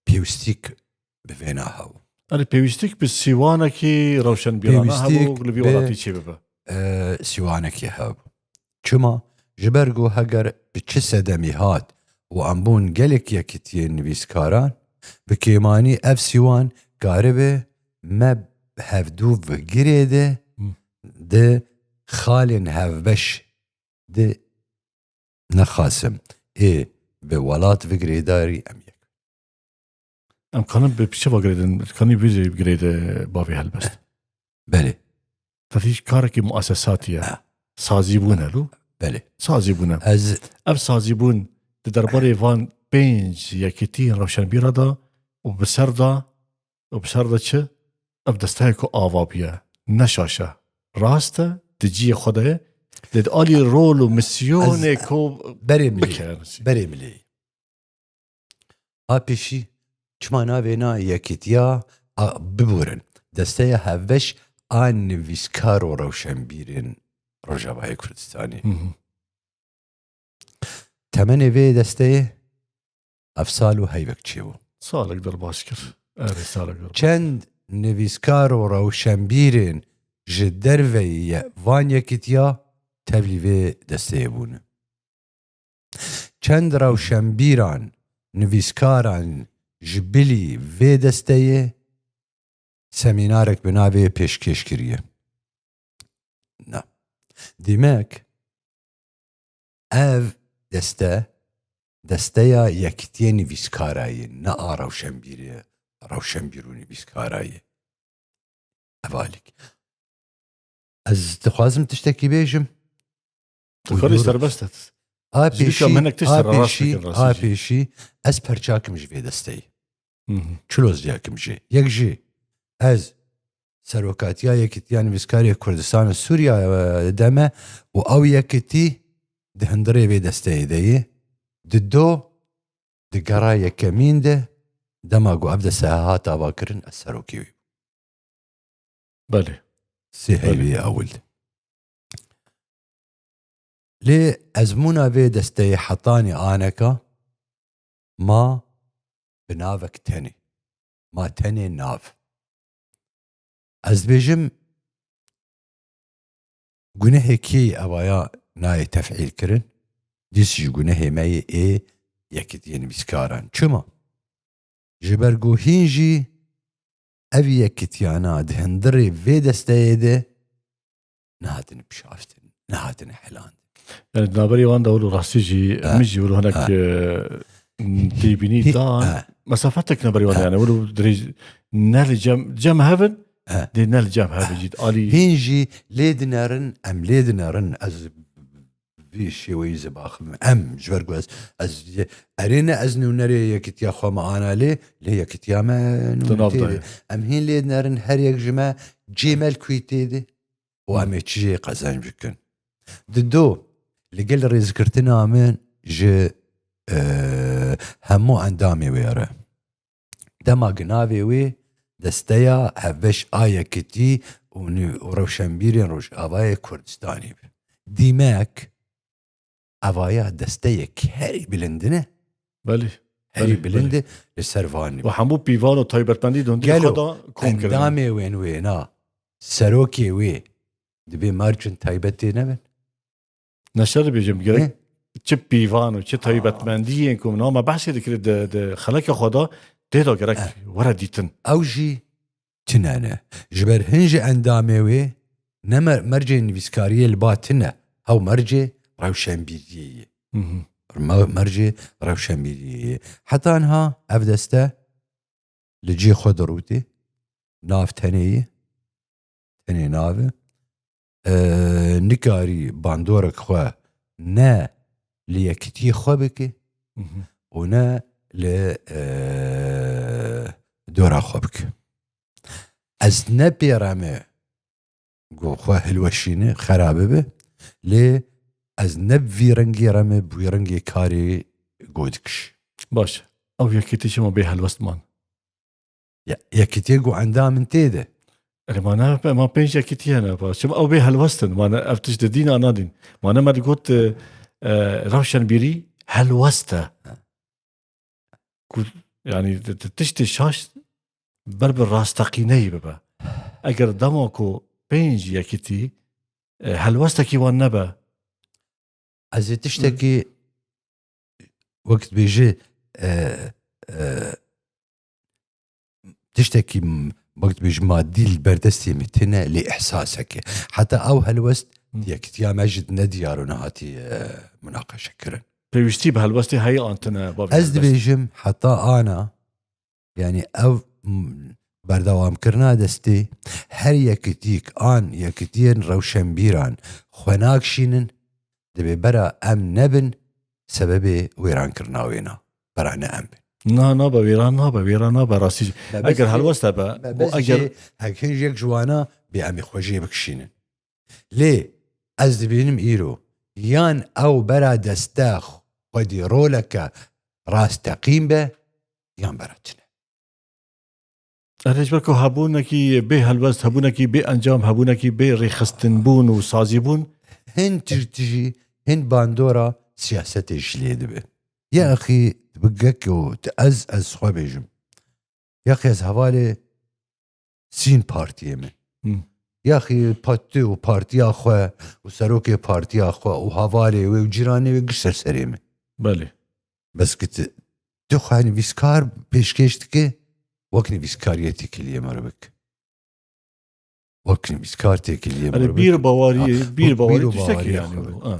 pêwîstîk bi vêna hebû. Erê, pêwîstîk bi sîwanekî rewşenbîrane Pêwîstîk hebû, li vî bi, welatî çêbibe. E, sîwanekî hebû. Çima? Ji ber ku heger bi çi sedemî hat û em bûn gelek yekitiyên nivîskaran, bi kêmanî ev sîwan karibe me hevdû vigirê de Hmm. di xalên hevbeş de nexasim ê bi welat vigirêdarî em yek. Em kanin bi çi va girêdin? Kanî vî jî girêde bavê helbest. Belê. Tevî karekî muasesatî ye. Ha. Sazîbûn e lo. Belê. Sazîbûn e. Ez Ev sazîbûn di derbarê van pênc yekîtiyên rewşenbîra de û bi ser de û bi ser de çi? Ev desteya ku ava bûye. Ne şaş e. Rast e, di cihê xwe de ye. Lê di alî rol û misyonê Ez ku berê milê. Bike. Berê milê. A pêşî çima navê na yekîtiya a, biborin? Desteya hevbeş a nivîskar û rewşenbîrên Rojavayê Kurdistanê. Hı hı. Temenê vê desteyê ev sal û heyvek çêbû. Salek der baş kir. Erê, salek der baş. Çend nivîskar û rewşenbîrên ji derveyî ye van yekîtiya tevlî vê desteyê bûne. Çend rewşenbîran, nivîskaran ji bilî vê desteyê semînarek bi navê pêşkêş kiriye. Na. Dîmek, ev deste, desteya yekîtiyê nivîskara ye, ne a rewşenbîrê, rewşenbîr û nivîskara ye. Ev alîk. Ez dixwazim tiştekî bêjim. Tu xwe rê Buyur. Serbest et. A Ji bîka pêşî, minek tişt a re rast pêşî, bikin, a rastî jî. Pêşî, ez perçakim ji vê desteyê. Hı hı. Çilozciyakim jî. Yek jî, ez serokatiya Yekîtiya Nivîskarê Kurdistan û Sûriya, e, deme û ew yekîtî di hundirê vê desteyê de ye. Di do, di gera yekemîn de, dema ku ev deste hat avakirin, ez serokê wî bûm. Belê. Sê Belê. Heyvê ewil. Lê ezmûna vê desteyê hetanî aneka ma bi navek tenê. Ma tenê nav. Ez dibêjim, gunehê kê evaya nayê tefîl kirin, dîs ji gunehê me yê ê yekîtiyên nivîskaran. Çima? Ji ber ku hîn jî ev yekîtiyana di hundirê vê desteyê de nehatine pişaftin, nehatine helandin. Yani, di naberê wan de wilo rastî jî, Ha. Min jî wilo hinek, Ha. e, têbînî Hî-, dan, ha. Mesafetek naberê wan de, Ha. Yani, wilo dirêj, ne li cem, cem hevin, Ha. Dê ne li cem hevin jî, alî Hîn jî lê dinerin, em lê dinerin, ez vî şêweyî zibaxim. Em, ji ber ku ez, ez, erê ne ez nûnerê yekîtiya xwe me ana lê, lê yekîtiya me nûner nav tê de. Em hîn lê dinerin, her yek ji me cê me li kuyê tê de. Û em ê çi jê qezenc bikin? Di do, li gel rêzgirtina min ji, e, hemû endamê wê re. Dema ginavê wê desteya hevbeş a yekitî û nû-, û rewşenbîrên Rojavayê Kurdistanê bi. Dîmek, evaya desteyek herî bilind ne? Belê. Herî Belê, bilind belê. E li ser van Û hemû pîvan û taybetmendî di hundirê Gelo xwe de kom kirine. Endamê wên wêna, serokê wê dibê mercin taybetê nebin? Neşer dibêjim, gerek Ne? çi pîvan û çi taybetmendiyên ku min hema behsê dikirî di, di xeleka xwe de, tê de gerek Eh. were dîtin. Ew jî tune ne. Ji ber hin ji endamê wê ne mer-, mercê nivîskariyê li ba tune. Ew mercê rewşenbîriyê ye. Hı hı. Me-, mercê rewşenbîriyê ye. Heta niha ev deste li cihê xwe dirûtê. Nav tenê ye. Tenê nav e. E, nikarî bandorek xwe ne li yekitiyê xwe bike Hı hı. û ne li, e, dora xwe bike. Ez ne pê re me ku xwe hilweşîne, xerabe be, lê ez ne bi vî rengî re me, bi wî rengê karê go dikiş. Baş. Ew yekîtî çima bê helwest man? Ya, yekîtiyê ku endam in tê de. Erê, ma ne, ma pênc yekîtî hene, ba. Çima ew bê helwest in? Ma ne, ev tişt di dîna nadîn. Ma ne me digot, e, e, rewşenbîrî helwest e. Ha. Ku, yani, ti, ti tiştê şaş ber bi rasteqîneyî bibe. Eger dema ku pênc yekîtî, e, helwestekî wan nebe. Ez ê tiştekî, wek dibêje, e, e, tiştekî m-, wek dibêje madî li ber destê min tune, lê ihsaseke. Heta ew helwest Hı. yekîtiya me jî ne diyar û nehatî, e, munaqeşe kirin. Pêwîstî bi helwestê heye an tune, bavê Ez helwest. dibêjim heta ana Yani ev m, berdewamkirina destê her yekitîk an yekitiyên rewşenbîran xwe nakşînin, dibê bera em nebin sebebê wêrankirina wêna. Bera ne em bin. Na, nabe wêran, nabe wêran, nabe rastî jî. Me bes Eger jê- helwest hebe, me û bes eger jê hek hin yek ji wana bê em ê xwe jê bikişînin. Lê ez dibînim îro yan ew bera deste xwedî roleke rasteqîm be, yan bera tune. Erê, ji ber ku hebûnekî bê helwest, hebûnekî bê encam, hebûnekî bê rêxistinbûn û sazîbûn. Hin tişt jî, hin bandora siyasetê jî lê dibe. Ya axî bi gek û tu ez, ez xwe bêjim. Ya axî ez hevalê sîn partiyê me. Hmm. Ya axî pa tu û partiya xwe û serokê partiya xwe û hevalê wê û cîranê wê giş ser serê me. Belê. Bes ki tu, tu xwe nivîskar pêşkêş dike, wek nivîskariyê têkiliyê me re bik. Wek nivîskar têkiliyê me Hani re bik. Bir bawariyê, Ha, bir wek bawariyê bir û tiştekî bawariyê yani xwe bu. bik. Ha.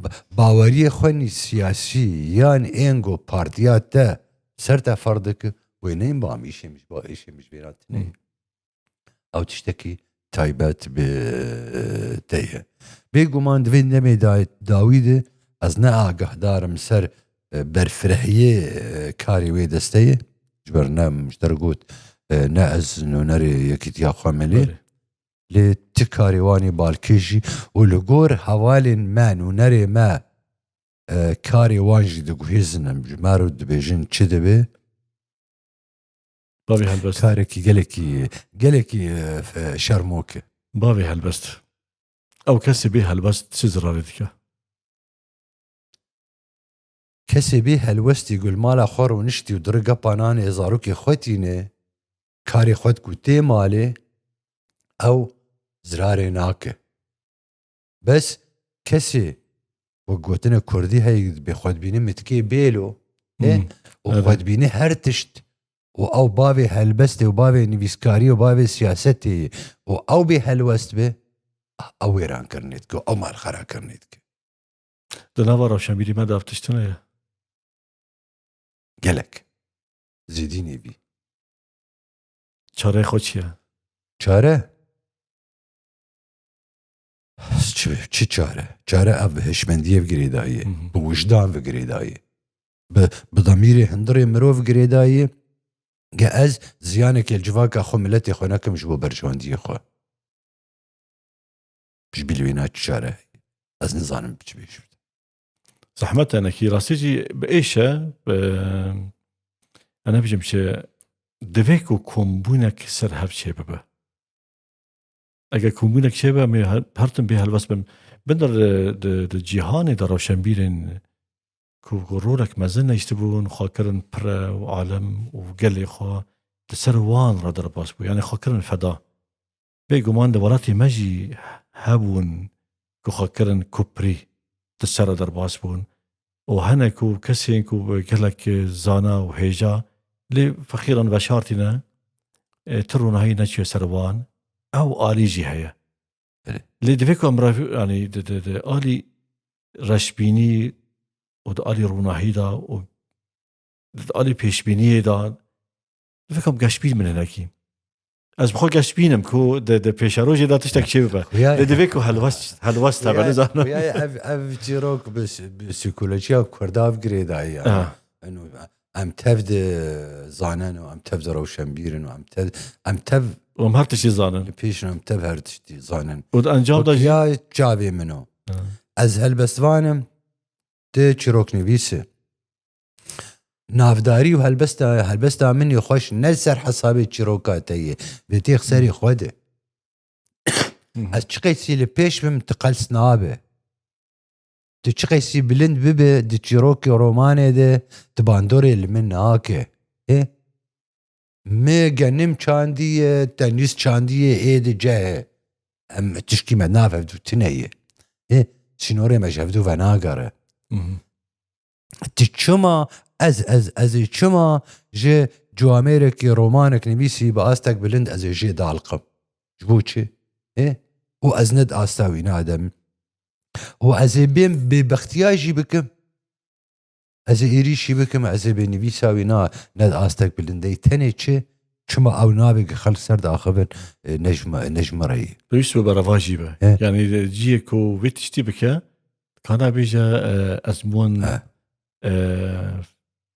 Ba-, baweriyê xwe nî siyasî yan ên ku partiya te ser te ferz dike, wê neyên ba em îşê min ji ba, îşê min ji bêran tune ye. Hmm. Ew tiştekî taybet bi te ye. Bêguman di vê demê da-, dawî de ez ne agahdarim ser, e, berfirehiyê, e, karê wê desteyê. Ji ber ne, ji te re got, e, ne ez nûnerê Yekîtiya Xwemelê. Belê. Lê ti karê wan ê balkêş jî û li gor hevalên me, nûnerê me, e, karê wan jî diguhêzin, em ji me re dibêjin çi dibe? Bavê helbest. Karekî gelekî, gelekî, e, fe-, şermok e. Bavê helbest. Ew kesê bê helbest çi zirarê dike? Kesê bê helwestî ku li mala xwe rûniştî û di riga pananê zarokê xwe tîne, karê xwe diku tê malê, ew zirarê nake. Bes kesê wek gotine kurdî heye, bê xwe dibîne mitkê bêlo, e, Hmm. û Evet. xwe dibîne her tişt, û ew bavê helbestê û bavê nivîskariyê û bavê siyasetê ye, û ew bê helwest be, ew wêrankirinê dike, ew malxerakirinê dike. Di nava rewşenbîrî me de ev tişt tune ye. Gelek. Zêdî nêbî. Çareyê xwe çi ye? Çare? Çi, çi çare? Çare ev bi hişmendiyê ve girêdayî ye. Hı hı. Bi wijdan ve girêdayî ye. Bi, bi demîrê hundirê mirov girêdayî ye. Ge ez ziyanekê li civaka xwe, miletê xwe nekim ji bo berjewendiyê xwe. Ji bilî wê ne çi çare heye. Ez nizanim çi bêjim. Zehmet e nekî, rastî jî bi êş e, bi, ez nebêjim çi, divê ku kombûnek ser hev çêbibe. Eger kombûnek çêbe, em ê her, her tim bê helwest bin. Bin di, di, di cîhanê de rewşenbîrên ku, ku rolek mezin nehiştibûn, xwe kirin pire û alem û gelê xwe di ser wan re derbas bû. Yani xwe kirin feda. Bêguman di welatê me jî hebûn ku xwe kirin kuprî, di ser re derbas bûn. Û hene ku kesên ku gelek zana û hêja, lê feqîran veşartîne, e, ti ronahî neçiye ser wan, ew alî jî heye. Belê. Lê divê ku em re-, yanî di, di, di alî reşbînî û di alî ronahî de û di alî pêşbîniyê de, divê ku em geşbîn bin hinekî. Ez bi xwe geşbîn im ku di, di pêşerojê de tiştek çê bibe. Xuya Lê divê ku helwest, helwest hebe, Xuya, nizanim. xuya ev, ev çîrok bi, bi psîkolojiya Kurda ev girêdayî ye. Ha. Eno, em tev dizanin û em tev direwşenbîrin û em tev, em tev Û em her tiştî zanin. li pêş em tev her tiştî zanin. Û di encam de jî Xuya çavê min o. Ha. Ez helbestvan im, tu çîroknivîs î. Navdarî û helbesta, helbesta min ê xweş ne li ser hesabê çîroka te ye. Vê têx serê xwe de. Hı hı. Ez çiqeysî li pêş bim, tu qels nabe. Tu çiqeysî bilind bibe di çîrokê romanê de, tu bandorê li min nake. Ê? Me genim çandiye, tenîs çandiye, ê di cehê. Em tişkî me nav hevdû tune ye. Ê, sînorê me ji hevdû venagere. Mhm. Tu çima, ez, ez, ez ê çima ji ciwamêrekî romanek nivîsî bi astek bilind ez ê jê daliqim? Ji bo çi? Ê? Û ez ne di asta wî ne adem. Û ez ê bêm bêbextiya jî bikim. Ez ê êrîşî bikim, ez ê bê nivîsa wî na, ne di astek bilindeyî. Tenê çi? Çima ew navê ki xelk ser diaxivin, e, ne ji me, ne ji me re yî. Pêwîst be berevajî be. He. Yani ciyê ku vê tiştî bike, kana bêje, e, ezmûn, He. e,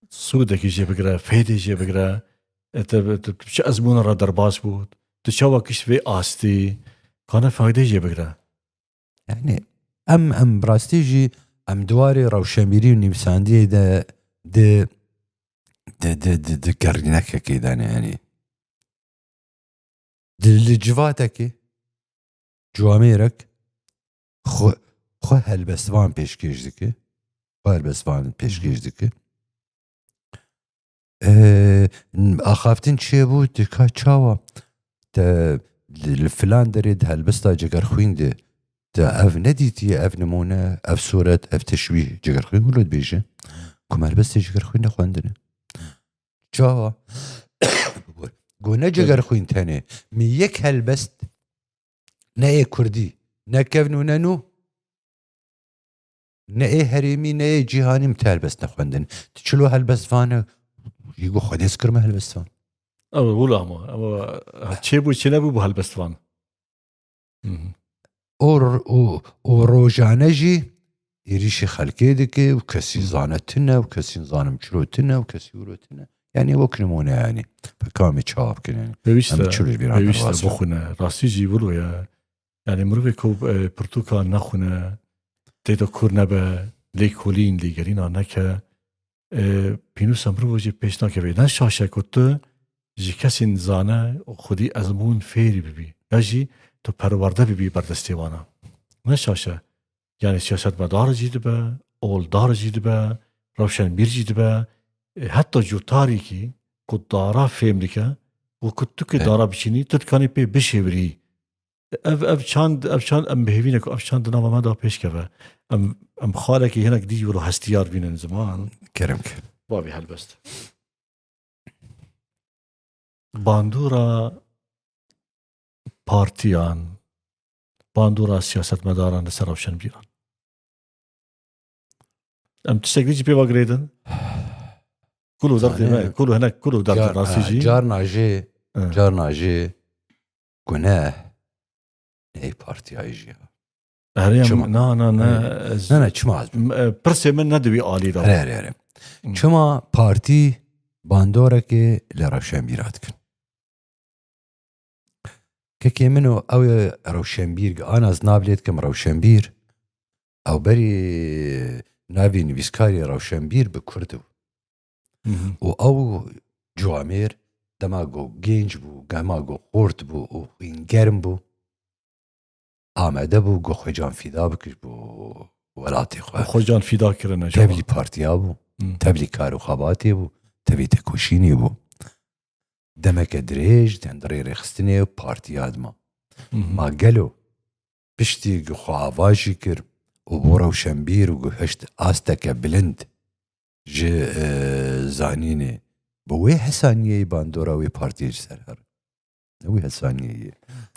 sûdekî jê bigire, fêdê jê bigire, e, te, te, tu çi ezmûna re derbas bû, tu çawa kişt vê astî, kana faydê jê bigire. Yani em, em bi rastî jî em di warê rewşenbîrî û nivîsandiyê de di, di, di, di, di gerînekekê de ne, yani. Di, li civatekê ciwamêrek xwe, xwe helbestvan pêşkêş dike. Xwe helbestvan pêşkêş dike. Ee, axaftin çê bû, dika çawa? Te li, li filan derê di helbesta Cegerxwîn de, te ev nedîtiye, ev nimûne, ev sûret, ev teşbîh, Cegerxwîn wilo dibêje. Ku me helbestê Cegerxwîn nexwendine. Çawa? Go ne Cegerxwîn tenê. Mi yek helbest, ne ê kurdî, ne kevn û ne nû, ne ê herêmî, ne ê cîhanî mi te helbest nexwendin. Tu çilo helbest vane, yî go Xwedê zikir me helbest van. Ew wilo hema. Ew çê bû, çê nebû, bû helbest van. Mhm. Û, û, û rojane jî êrîşî xelkê dike û kesî zane tune û kesî zanim çilo tune û kesî wiro tune. Yani wek nimûne yani. Pekamê çawa bikin yani. Pêwîst Em e, çilo ji bîran pêwîst e, derbas bixwine. Rastî jî wilo ye. Yani mirovê ku, e, pirtûka nexwine, tê de kûr nebe, lêkolîn, lêgerîna neke, e, pînûsa mirov jî pêş nakeve. Ne şaş e ku tu ji kesên zane û xwedî ezmûn fêrî bibî. Ya jî tu perwerde bibî ber destê wana. Ne şaş e. Yani siyasetmedar jî dibe, oldar jî dibe, rewşenbîr jî dibe. E, heta cutarîkî ku dara fêm dike û ku tu ki He. dara biçînî, tu dikanî pê bişêvirî. Ev, ev çand, ev çand em bihêvî ne ku ev çand di nava me de pêş keve. Em, em xalekî hinek dî wilo hestiyar bînin ziman. Kerem ke. Bavî helbest. Bandora partiyan, bandora siyasetmedaran li ser rewşenbîran. Em tiştek dî jî pê ve girêdin. Kul û dertê me, Zanî, kul û hinek, kul û dertê car-, rastî ha, jî. Carna jê, Hı. carna jê guneh neyê partiyayê jî ya. Herê em, Çima? na, na, ne, Herê. ez, Ne, ne, çima ez? m-, e, pirsê min ne di wî alî de. Here, here, here. Hı. Çima partî bandorekê li rewşenbîra dikin? Kekê min û ew ê rewşenbîr, ana ez nav lê dikim rewşenbîr, ew berî navê nivîskarê rewşenbîr bi kurd bû. Mhm. Û ew ciwamêr dema ku genc bû, dema ku xort bû û xwîngerm bû, amade bû ku xwe can fîda bikir bo welatê xwe. Xwe can fîda kirine, Tevlî partiya bû, Hmm. tevlî kar û xebatê bû, tevî tekoşînê bû. Demeke dirêj di hundirê rêxistinê partiya dima. Mhm. Ma gelo piştî ku xwe ava jî kir û bû rewşenbîr û guhişt asteke bilind ji, e, zanînê, bi wê hesaniyeyê bandora wê partiyê ji ser her. Ne wî hesaniyê ye.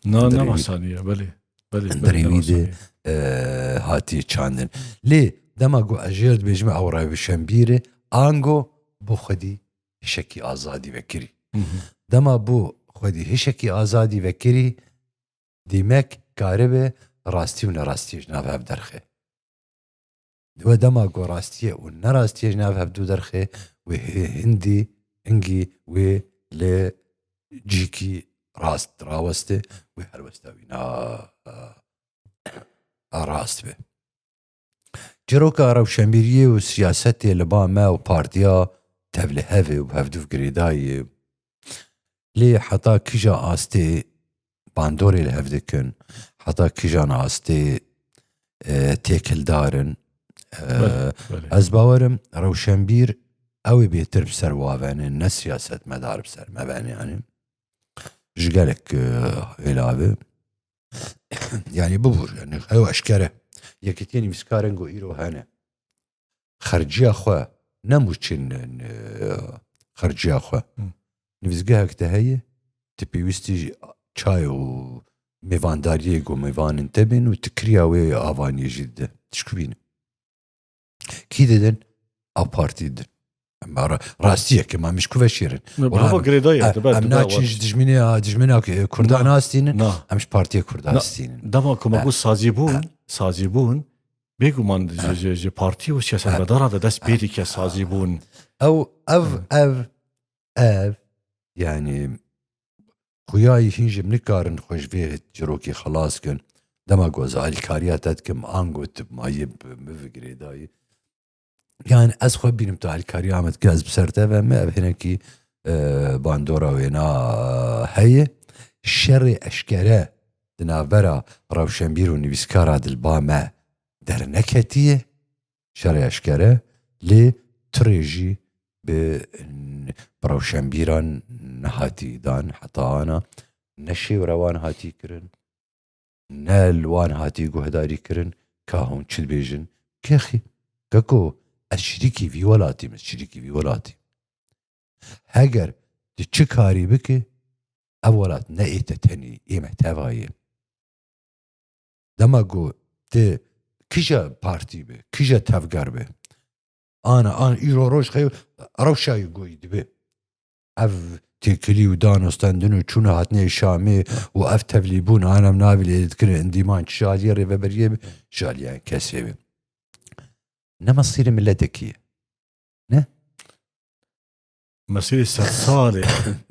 Na, Hundirê ne wî, hesaniyê, belê. Belê, hundirê belê, ne wî de, hesaniyê. E, hatiye çandin. Lê dema ku ez jê re dibêjim ew rewşenbîr e, ango bo xwedî hişekî azadî vekirî. Hı hı. Dema bo xwedî hişekî azadî vekirî, dîmek karibe rastî û nerastiyê ji nav hev derxe. Di we dema ku rastiyê û nerastiyê ji nav hevdû derxê, wê hi-, hindî, hingî wê li cîkî rast raweste, wê helwesta wî na, a rast be. Çîroka rewşenbîriyê û siyasetê li ba me û partiya tevlihevê û hevdû girêdayî ye. Lê heta kîja astê bandorê li hev dikin, heta kîjan astê, e, têkildar in. E, Belê, belê. ez bawerim rewşenbîr ew ê bêtir bi ser wa venin, ne siyasetmedar bi ser me venin yani. Ji gelek, e, hêla be. Yani bibûr, yani hew eşkere. Yekîtiyên nivîskarên ku îro hene. Xerciya xwe, ne mûçin, e, xerciya xwe. Hı. Nivîsgehek te heye, tu pêwîstî çay û mêvandariyê ku mêvanên te bên û tu kiriya wê avaniyê jî dide. Tişkubîne. Kî didin? A partî din. Em ra-, rastiyeke ma miş ku veşêrin. Ne, Wala hava em, girêdayî, em, te ber, em te ber naçin ji dijminê, dijmina, e, Kurda Na. nastînin, Na. em ji partiyê Kurda Na. stînin. Dema ku me Ha. got sazîbûn, Ha. sazîbûn, bêguman ji, Ha. ji, ji partî û siyasetmedaran de dest pê dike sazîbûn. Ew, ev, Ha. ev, ev, yani, xuyayî hîn jî nikarin xwe ji vê çirokê xelas kin. Dema ku ez alîkariya te dikim, ango tu mayê bi min ve girêdayî. Yani ez xwe bînim tu alîkariya min dike, ez bi ser te ve me, ev hinekî, e, bandora wêna heye. Şerê eşkere di navbera rewşenbîr û nivîskara de li ba me derneketiye. Şerê eşkere, lê tu rê jî bi, bi rewşenbîran nehatî dan, heta ana ne şêwre wan hatî kirin, ne li wan hatî guhdarî kirin, ka hûn çi dibêjin. Kexî, keko, ez şirîkî vî welatî me, şirîkî vî welatî. Heger tu çi karî bike, ev welat ne ê te tenî, ê me teva ye. Dema ku tu kije partî be, kije tevger be, ana, an îro roj xeyo, rewşa yê goyî dibe. Ev têkilî û danostendin û çûna hatinê Şamê û ev tevlîbûn, an em navê lê dikirin, endîman çi ji aliyê rêveberiyê be, ji aliyê kesê be. Ne mesîrê miletekî ye. Ne? Mesîrê sed salê.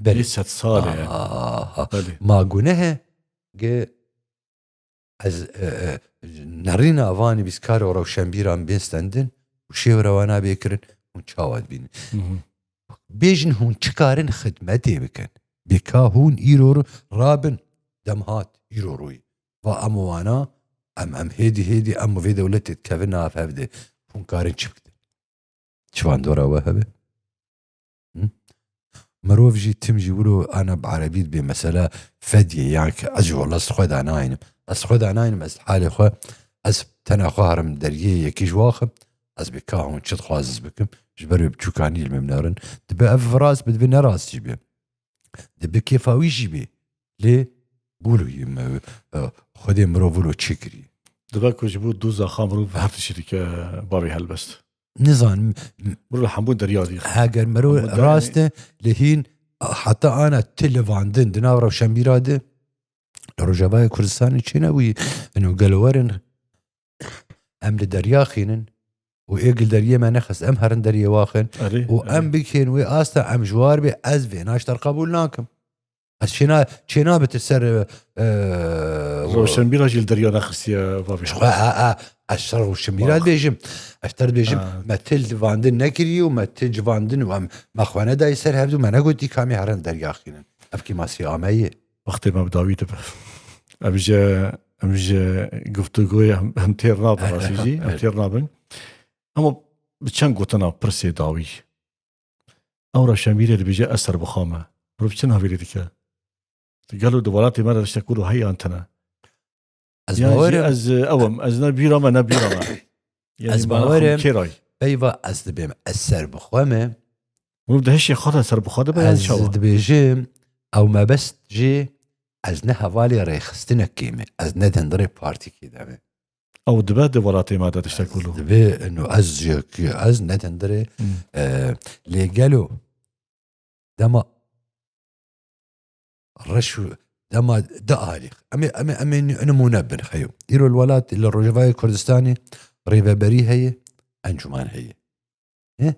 Belê. Yê sed salê ye. Aha. Belê. Ma gune he, ge ez, e, e, nerîna van nivîskar û rewşenbîran bên stendin û şêwre wana bê kirin, hûn çawa dibînin? Hı hı. Bêjin hûn çi karin xidmetê bikin. Bê ka hûn îro ro-, rabin, dem hat, îro royî. Va em wana, em, em hêdî hêdî, em û vê dewletê dikevin nav hev de. Hûn karin çi bikin? Çi bandora we hebe? Hı? Mirov jî, tim jî wilo ana bi erebî dibê mesela fedye, yan ki ez ji wela ez xwe da naynim. Ez xwe da naynim, ez halê xwe, ez tena xwe herim deriyê yekî ji waxim, ez bê ka hûn çi dixwazin ez bikim, ji ber wê biçûkanî li min nerin. Dibe ev rast be, dibe ne rast jî be. Dibe kêfa wî jî be. Lê wilo yê me, e, Xwedê mirov wilo çi kirî. Dibe ku ji bo doza xwe mirov her tiştî dike bavê helbest. Nizanim. Mirov li hemû derya dî. Heger mirov Hemû derya rast e, lê hîn heta ana ti livandin di nav rewşenbîra de, li Rojavayê Kurdistanê çênebûyî. Ino gelo werin, em li derya xînin û ê gil deriyê me nexist, em herin deriyê waxin Erê, û erê. em bikên wê asta, em ji war bê, ez vêna ji te re qebûl nakim. Ez çêna, çêna bitir ser, e, e, Rewşenbîra jî li derya nexistiye, bavê. Xwe, a, a, ez ser rewşenbîra Bak. dibêjim. Ez te dibêjim, Ha. me til civandin nekiriye û me til civandin û em, me xwe nedayî ser hevdû, me negotî kamê herin derya xînin. Ev kêmasî ame ye. Wextê me bi dawî dibe. Em ji, em ji guftûgoyê em, em têr nabin, rastî jî, em Evet. têr nabin. Ama bi çend gotina pirsê dawî. Ew rewşenbîrê dibêje, ez serbixwe me. Mirov çi navê lê dike? Gelo di welatê me de tiştek wilo heye an tune? Ez Yani bawer jî im. ez, ew im, ez ne bîra me, ne bîra me. Yani Ez me bawer im. kêray. Peyva ez dibêm, ez serbixwe me. Mirov di hişê xwe de serbixwe dibe yan Ez çawa? dibêjim, ew mebest jî, ez ne hevalê rêxistinekê me, ez ne dendirê partîkê de me. Ew dibe di welatê me de tiştek wilo. Dibe, ino ez jî, ez ne dendirê, Hmm. e, lê gelo dema reş û dema di alî. Em ê, em ê, em ê ni-, nimûne bin xeyo. Îro li welat, li Rojavayê Kurdistanê rêveberî heye, encûman heye. He?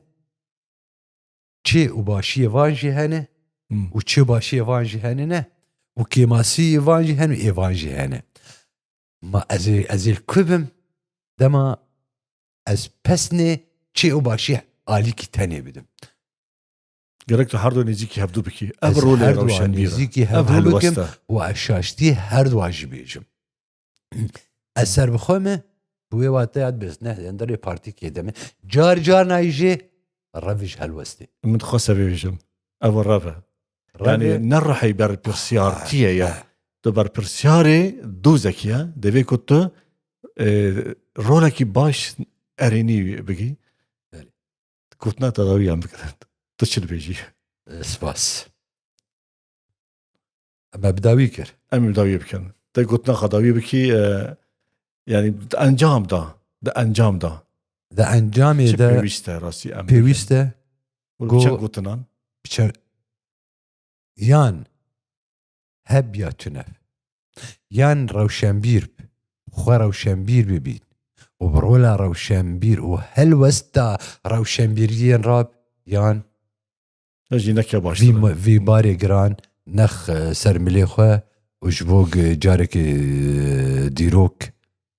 Çê û başiyê van jî hene Hmm. û çê başiyê van jî hene ne. Û kêmasiyê van jî hene û ê van jî hene. Ma ez ê, ez ê li ku bim, dema ez pesnê çê û başiyê alîkî tenê bidim. Gerek tu her du nêzîkî hevdu bikî. Ev Ez rolê her du rewşenbîr e. nêzîkî Ev hevdu bikim helwest e. û ez şaştiyê her du jî bêjim. Ez serbixwe me, bi wê wateya dibêjim, ne, dendirê partîkê de me. Car car nayî jê, revij helwestê. Min dixwest vê bêjim. Ev rev e. Rev Yani e. ne rihê berpirsiyartiyê ye. Ha, ha. Tu berpirsiyarê dozekî ye. Divê ku tu, e, rolekî baş erênî bigî. Belê. Gotina te dawiyan bikin. Tu çi dibêjî? E, spas. Me bi dawî kir. Em bi dawî bikin. Te gotina xwe dawî bikî, e, yani di encam da, di encam da. Di encamê Çi de pêwîst e rastî em pêwîst e Û go- çi gotinan? biçe-, yan heb ya tunev, yan rewşenbîr bi, xwe rewşenbîr bibîn û bi rola rewşenbîr û helwesta rewşenbîriyên rab, yan Ya jî neke vî, baştir. vî barê giran nex e, ser milê xwe û ji bo gi- carekê e, dîrok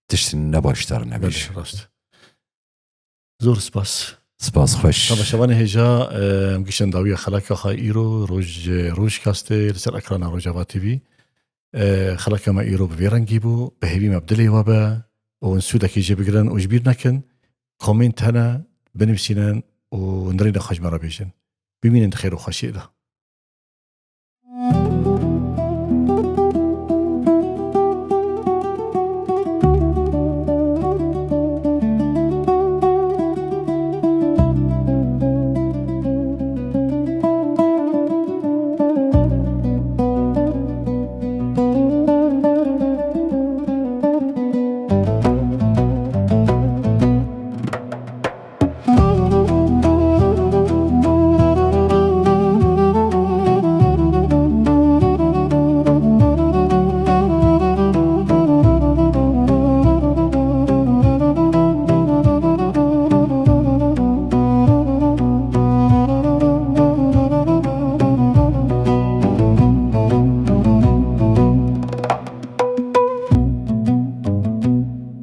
tişt ne baştir nebî. Belê, rast. Zor spas. Spas xweş. Temaşevanê hêja, e, em giştin dawiya xeleka xwe îro, roj, roj kastê li ser ekrana Rojava T V. E, xeleka me îro bi vê rengî bû, bi hêvî me bi dilê we be û hûn sûdekî jê bigirin û ji bîr nekin, komênt hene, binivîsînin û nirîna xwe ji me re bêjin. Bimînin di xêr û xweşiyê de.